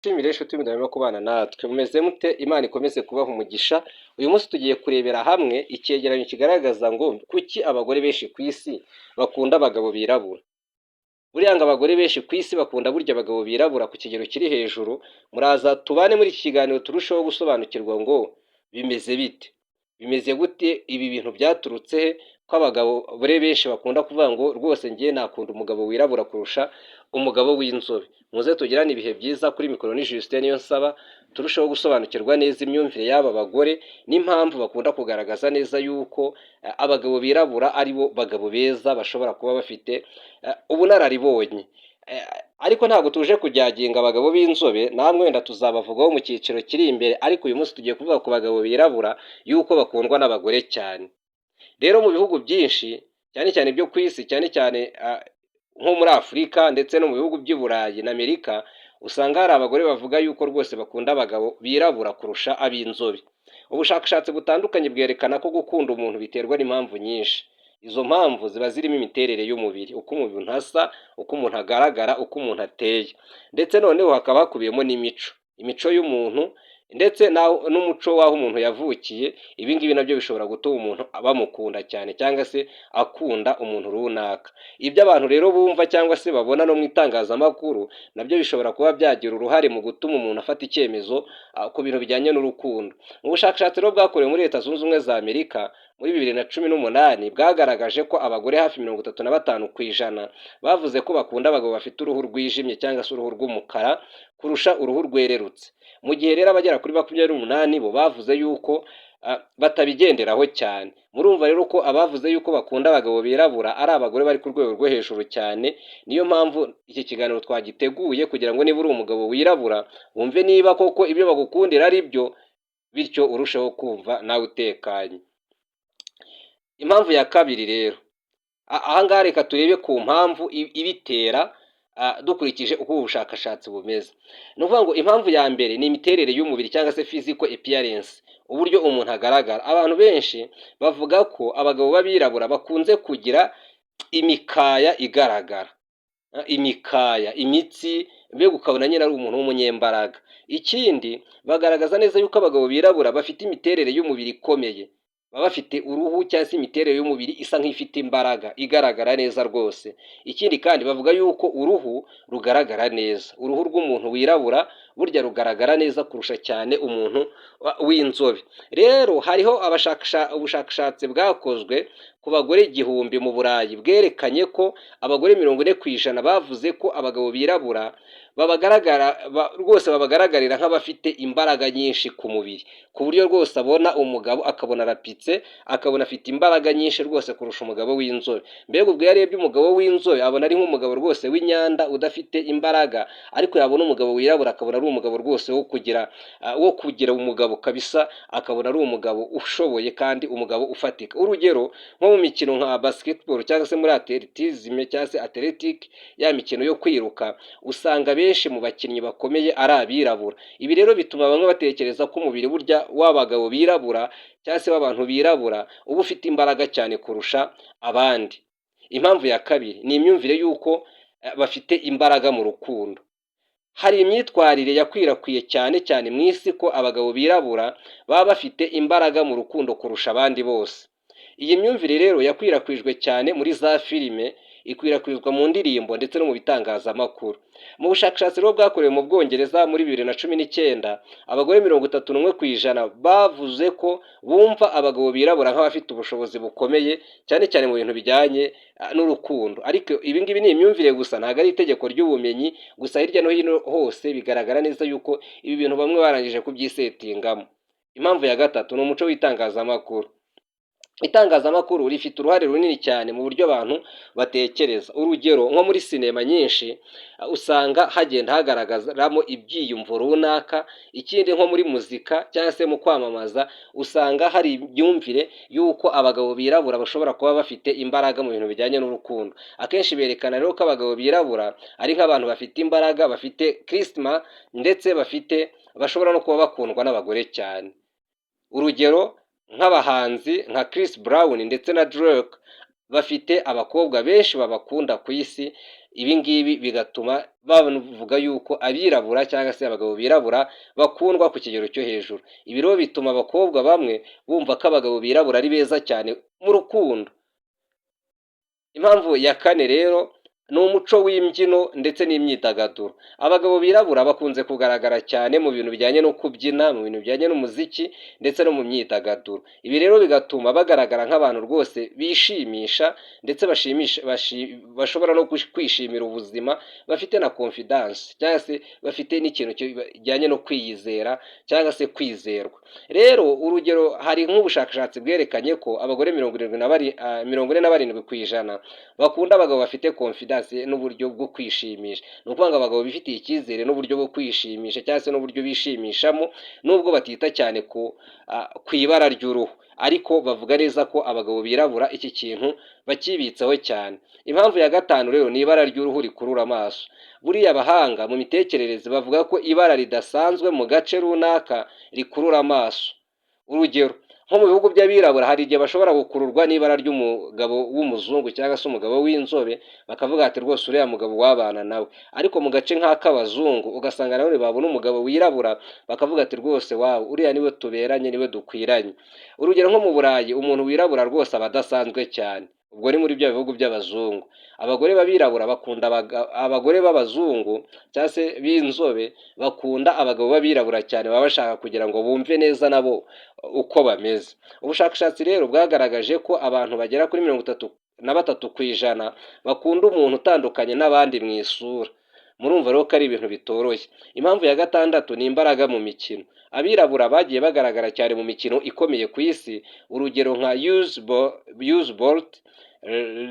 Nshimire inshuti mudahwema kubana natwe. Mumeze mute? Imana ikomeze kubaha umugisha. Uyu munsi tugiye kurebera hamwe icyegeranyo kigaragaza ngo kuki abagore benshi ku isi bakunda abagabo birabura. Buriya ngo abagore benshi ku isi bakunda burya abagabo birabura ku kigero kiri hejuru. Muraza tubane muri iki kiganiro, turusheho gusobanukirwa ngo bimeze bite, bimeze gute, ibi bintu byaturutse he, ko abagabo benshi bakunda kuvuga ngo rwose ngiye nakunda umugabo wirabura kurusha umugabo w'inzobe. Muze tugirane ibihe byiza. Kuri mikoro ni Justin Niyonsaba. Turusheho gusobanukirwa neza imyumvire y'aba bagore n'impamvu bakunda kugaragaza neza yuko abagabo birabura ari bo bagabo beza bashobora kuba bafite ubunararibonye. Ariko ntabwo tuje kujudginga abagabo b'inzobe, namwe wenda tuzabavugaho mu cyiciro kiri imbere, ariko uyu munsi tugiye kuvuga ku bagabo birabura, yuko bakundwa n'abagore cyane. Rero mu bihugu byinshi, cyane cyane byo ku isi, cyane cyane nko muri Afurika ndetse no mu bihugu by'i Burayi na Amerika, usanga hari abagore bavuga yuko rwose bakunda abagabo birabura kurusha ab'inzobe. Ubushakashatsi butandukanye bwerekana ko gukunda umuntu biterwa n'impamvu nyinshi. Izo mpamvu ziba zirimo imiterere y'umubiri, uko umuntu asa, uko umuntu agaragara, uko umuntu ateye, ndetse noneho hakaba hakubiyemo n'imico, imico y'umuntu ndetse n'umuco w'aho umuntu yavukiye. Ibi ngibi nabyo bishobora gutuma umuntu bamukunda cyane cyangwa se akunda umuntu runaka. Ibyo abantu rero bumva cyangwa se babona no mu itangazamakuru nabyo bishobora kuba byagira uruhare mu gutuma umuntu afata icyemezo ku bintu bijyanye n'urukundo. Mu bushakashatsi rero bwakorewe muri Leta Zunze Ubumwe za Amerika muri 2018, bwagaragaje ko abagore hafi 35% bavuze ko bakunda abagabo bafite uruhu rwijimye cyangwa se uruhu rw'umukara kurusha uruhu rwererutse, mu gihe rero abagera kuri 28 bo bavuze yuko batabigenderaho cyane. Murumva rero ko abavuze yuko bakunda abagabo birabura ari abagore bari ku rwego rwo hejuru cyane. Niyo mpamvu iki kiganiro twagiteguye, kugira ngo niba uri umugabo wirabura wumve niba koko ibyo bagukundira ari byo, bityo urusheho kumva nawe utekanye. Impamvu ya kabiri rero, ahangaha reka turebe ku mpamvu ibitera dukurikije uko ubu bushakashatsi bumeze. Ni ukuvuga ngo impamvu ya mbere ni imiterere y'umubiri cyangwa se physical appearance, uburyo umuntu agaragara. Abantu benshi bavuga ko abagabo b'abirabura bakunze kugira imikaya igaragara, imikaya, imitsi, mbega ukabona nyine ari umuntu w'umunyembaraga. Ikindi, bagaragaza neza yuko abagabo birabura bafite imiterere y'umubiri ikomeye, baba bafite uruhu cyangwa se imiterere y'umubiri isa nk'ifite imbaraga, igaragara neza rwose. Ikindi kandi, bavuga yuko uruhu rugaragara neza. Uruhu rw'umuntu wirabura burya rugaragara neza kurusha cyane umuntu w'inzobe. Rero hariho ubushakashatsi bwakozwe ku bagore 1000 mu Burayi, bwerekanye ko abagore 40% bavuze ko abagabo birabura babagaragara rwose, babagaragarira nk'abafite imbaraga nyinshi ku mubiri, ku buryo rwose abona umugabo akabona arapitse, akabona afite imbaraga nyinshi rwose kurusha umugabo w'inzobe. Mbega ubwo iyo arebye umugabo w'inzobe abona ari nk'umugabo rwose w'inyanda udafite imbaraga, ariko yabona umugabo wirabura akabona ari umugabo rwose wo kugira umugabo kabisa, akabona ari umugabo ushoboye kandi umugabo ufatika. Urugero, nko mu mikino nka basketball cyangwa se muri athlétisme cyangwa se athletic, ya mikino yo kwiruka, usanga benshi mu bakinnyi bakomeye ari abirabura. Ibi rero bituma bamwe batekereza ko umubiri burya w'abagabo birabura cyangwa se w'abantu birabura uba ufite imbaraga cyane kurusha abandi. Impamvu ya kabiri ni imyumvire y'uko bafite imbaraga mu rukundo. Hari imyitwarire yakwirakwiye cyane cyane mu isi ko abagabo birabura baba bafite imbaraga mu rukundo kurusha abandi bose. Iyi myumvire rero yakwirakwijwe cyane muri za filime, ikwirakwizwa mu ndirimbo ndetse no mu bitangazamakuru. Mu bushakashatsi rero bwakorewe mu Bwongereza muri 2019, abagore 31% bavuze ko bumva abagabo birabura nk'abafite ubushobozi bukomeye, cyane cyane mu bintu bijyanye n'urukundo. Ariko ibi ngibi ni imyumvire gusa, ntabwo ari itegeko ry'ubumenyi. Gusa hirya no hino hose bigaragara neza yuko ibi bintu bamwe barangije kubyisettingamo. Impamvu ya gatatu ni umuco w'itangazamakuru. Itangazamakuru rifite uruhare runini cyane mu buryo abantu batekereza. Urugero, nko muri sinema nyinshi usanga hagenda hagaragaramo ibyiyumvo runaka. Ikindi, nko muri muzika cyangwa se mu kwamamaza, usanga hari imyumvire y'uko abagabo birabura bashobora kuba bafite imbaraga mu bintu bijyanye n'urukundo. Akenshi berekana rero ko abagabo birabura ari nk'abantu bafite imbaraga, bafite charisma, ndetse bafite bashobora no kuba bakundwa n'abagore cyane. Urugero, nk'abahanzi nka Chris Brown ndetse na Drake bafite abakobwa benshi babakunda ku isi. Ibi ngibi bigatuma bavuga yuko abirabura cyangwa se abagabo birabura bakundwa ku kigero cyo hejuru. Ibi rero bituma abakobwa bamwe bumva ko abagabo birabura ari beza cyane mu rukundo. Impamvu ya kane rero ni umuco w'imbyino ndetse n'imyidagaduro. Abagabo birabura bakunze kugaragara cyane mu bintu bijyanye no kubyina, mu bintu bijyanye n'umuziki ndetse no mu myidagaduro. Ibi rero bigatuma bagaragara nk'abantu rwose bishimisha ndetse bashimisha, bashobora no kwishimira ubuzima, bafite na confidence cyangwa se bafite n'ikintu kijyanye no kwiyizera cyangwa se kwizerwa. Rero urugero, hari nk'ubushakashatsi bwerekanye ko abagore 47% bakunda abagabo bafite confidence n'uburyo bwo kwishimisha. Ni ukuvuga ngo abagabo bifitiye icyizere n'uburyo bwo kwishimisha cyangwa se n'uburyo bishimishamo, nubwo batita cyane ku ibara ry'uruhu, ariko bavuga neza ko abagabo birabura iki kintu bakibitseho cyane. Impamvu ya gatanu rero ni ibara ry'uruhu rikurura amaso. Buriya abahanga mu mitekerereze bavuga ko ibara ridasanzwe mu gace runaka rikurura amaso. Urugero, nko mu bihugu by'abirabura hari igihe bashobora gukururwa n'ibara ry'umugabo w'umuzungu cyangwa se umugabo w'inzobe, bakavuga ati: "Rwose uriya mugabo wabana nawe." Ariko mu gace nk'ak'abazungu ugasanga nanone babona umugabo wirabura bakavuga ati: "Rwose wawe uriya niwe tuberanye, niwe dukwiranye." Urugero, nko mu Burayi umuntu wirabura rwose aba adasanzwe cyane. Ubwo ni muri bya bihugu by'abazungu. Abagore b'abirabura bakunda abagore b'abazungu cyangwa se b'inzobe bakunda abagabo b'abirabura cyane, baba bashaka kugira ngo bumve neza nabo uko bameze. Ubushakashatsi rero bwagaragaje ko abantu bagera kuri 33% bakunda umuntu utandukanye n'abandi mu isura. Murumva rero ko ari ibintu bitoroshye. Impamvu ya gatandatu ni imbaraga mu mikino. Abirabura bagiye bagaragara cyane mu mikino ikomeye ku isi, urugero nka Usain Bolt,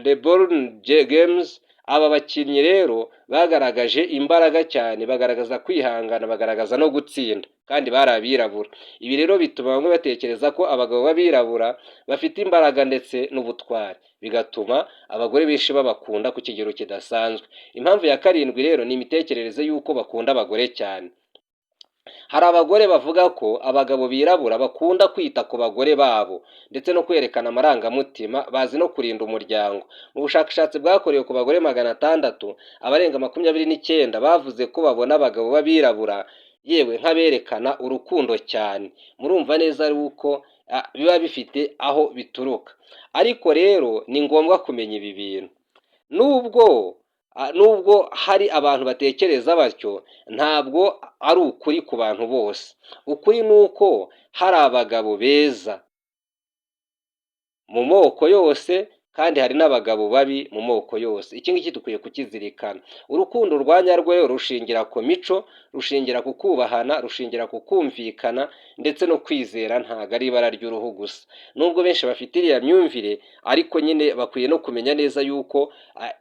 LeBron James. Aba bakinnyi rero bagaragaje imbaraga cyane, bagaragaza kwihangana, bagaragaza no gutsinda, kandi bari abirabura. Ibi rero bituma bamwe batekereza ko abagabo b'abirabura bafite imbaraga ndetse n'ubutwari, bigatuma abagore benshi babakunda ku kigero kidasanzwe. Impamvu ya karindwi rero ni imitekerereze y'uko bakunda abagore cyane. Hari abagore bavuga ko abagabo birabura bakunda kwita ku bagore babo ndetse no kwerekana amarangamutima, bazi no kurinda umuryango. Mu bushakashatsi bwakorewe ku bagore 600, abarenga 29 bavuze ko babona abagabo b'abirabura yewe nk'aberekana urukundo cyane. Murumva neza yuko biba bifite aho bituruka. Ariko rero ni ngombwa kumenya ibi bintu. Nubwo hari abantu batekereza batyo, ntabwo ari ukuri ku bantu bose. Ukuri ni uko hari abagabo beza mu moko yose kandi hari n'abagabo babi mu moko yose. Iki ngiki dukwiye kukizirikana. Urukundo rwa nyarwo rero rushingira ku mico, rushingira ku kubahana, rushingira ku kumvikana ndetse no kwizera, ntabwo ari ibara ry'uruhu gusa. Nubwo benshi bafite iriya myumvire, ariko nyine bakwiye no kumenya neza yuko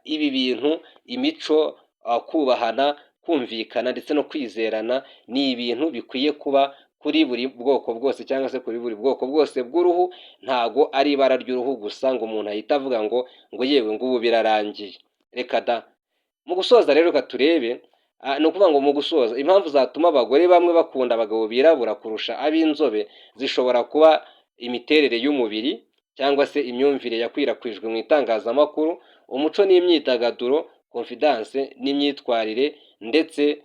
ibi bintu, imico, kubahana, kumvikana ndetse no kwizerana, ni ibintu bikwiye kuba kuri buri bwoko bwose cyangwa se kuri buri bwoko bwose bw'uruhu. Ntago ari ibara ry'uruhu gusa ngo umuntu ahite avuga ngo yewe, ngo ubu birarangiye. Reka da. Mu gusoza rero, reka turebe, ni ukuvuga ngo mu gusoza, impamvu zatuma abagore bamwe bakunda abagabo birabura kurusha ab'inzobe zishobora kuba imiterere y'umubiri cyangwa se imyumvire yakwirakwijwe mu itangazamakuru, umuco n'imyidagaduro, confidence n'imyitwarire, ndetse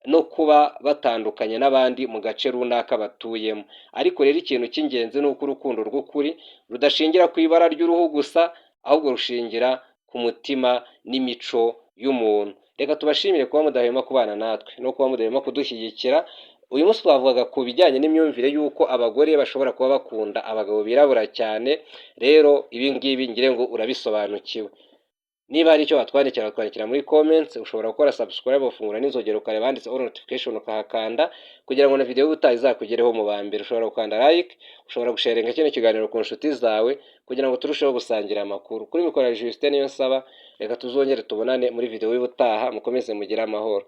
no kuba batandukanye n'abandi mu gace runaka batuyemo. Ariko rero ikintu cy'ingenzi ni uko urukundo rw'ukuri rudashingira ku ibara ry'uruhu gusa, ahubwo rushingira ku mutima n'imico y'umuntu. Reka tubashimire kuba mudahwema kubana natwe no kuba mudahwema kudushyigikira. Uyu munsi twavugaga ku bijyanye n'imyumvire y'uko abagore bashobora kuba bakunda abagabo birabura cyane. Rero ibi ngibi ngire ngo urabisobanukiwe. Niba hari icyo watwandikira, watwandikira muri comments. Ushobora gukora subscribe, ufungura n'inzogera, ukareba handitse all notification ukahakanda kugira ngo na video y'ubutaha izakugereho mu ba mbere. Ushobora gukanda like, ushobora gusharinga kino kiganiro ku nshuti zawe kugira ngo turusheho gusangira amakuru. Kuri mikoro ya Justin Niyonsaba, reka tuzongere tubonane muri video y'ubutaha. Mukomeze mugire amahoro.